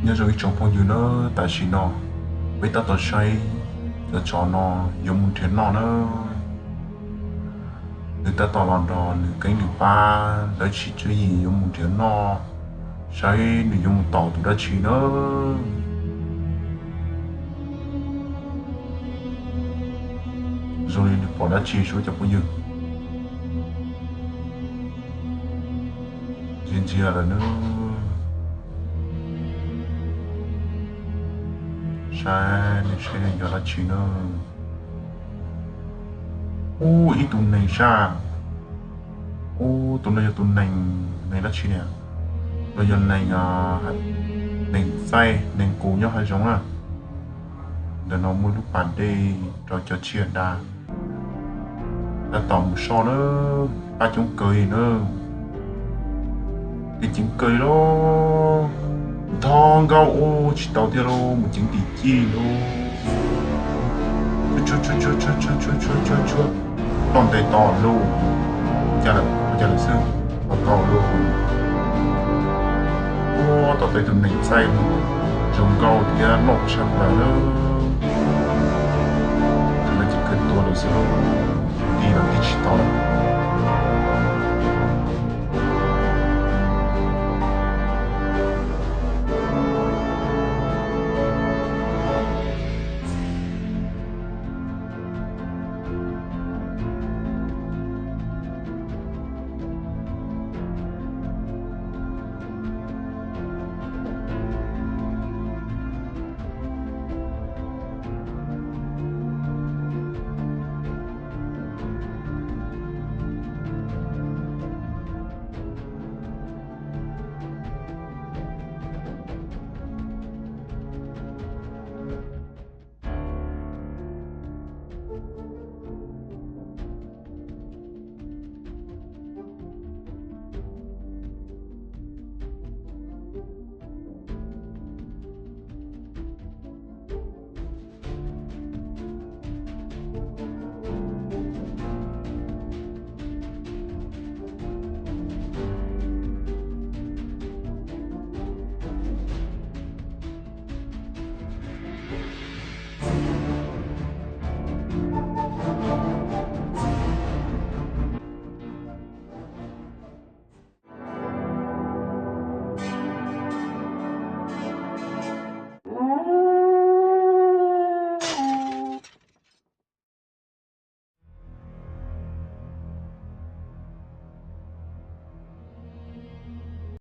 Nyob zoo ib tsoom phooj ywg nawb, tam sim no peb tab tom saib cov tsov no yuav mus nrhiav noj nawb. Nws tab tom los nrog nws keeb nws pab lawv tsis tswv yim yuav mus nrhiav noj, saib nws yuav mus tom tus dab tsi nawb. Zoo li nws pom dab tsi sub cov phooj ywg. Ntsia ntsia lawm nawb. Saib nws saib nws yog dab tsi nawb. Ub, ib tug nees sab. Ub, tus no yog tus nees, nees dab tsi niam? Los yog nees, nees txaij, nees kus nyob hav zoov na. Ntawm no muaj lub pas dej rau cov tsiaj da. Tab tom mus soj na, pab coob kawg li na. Ces ceev kawg li lauj. Ntho nkauj ub tsis tau thiab lauj, mus ceev tim cij lauj. Tshuab tshuab tshuab tshuab tshuab tshuab tshuab, toj ntes tod lauj. Cas lawm, ua cas lawm xwb, tau tau lauj. Ua tau tau tus nees txaij zoo nkauj thiab loj tshaj plaws lawm. Tus no ces kawg tuag lawm xwb lauj, tig los tig tsis tau lawm.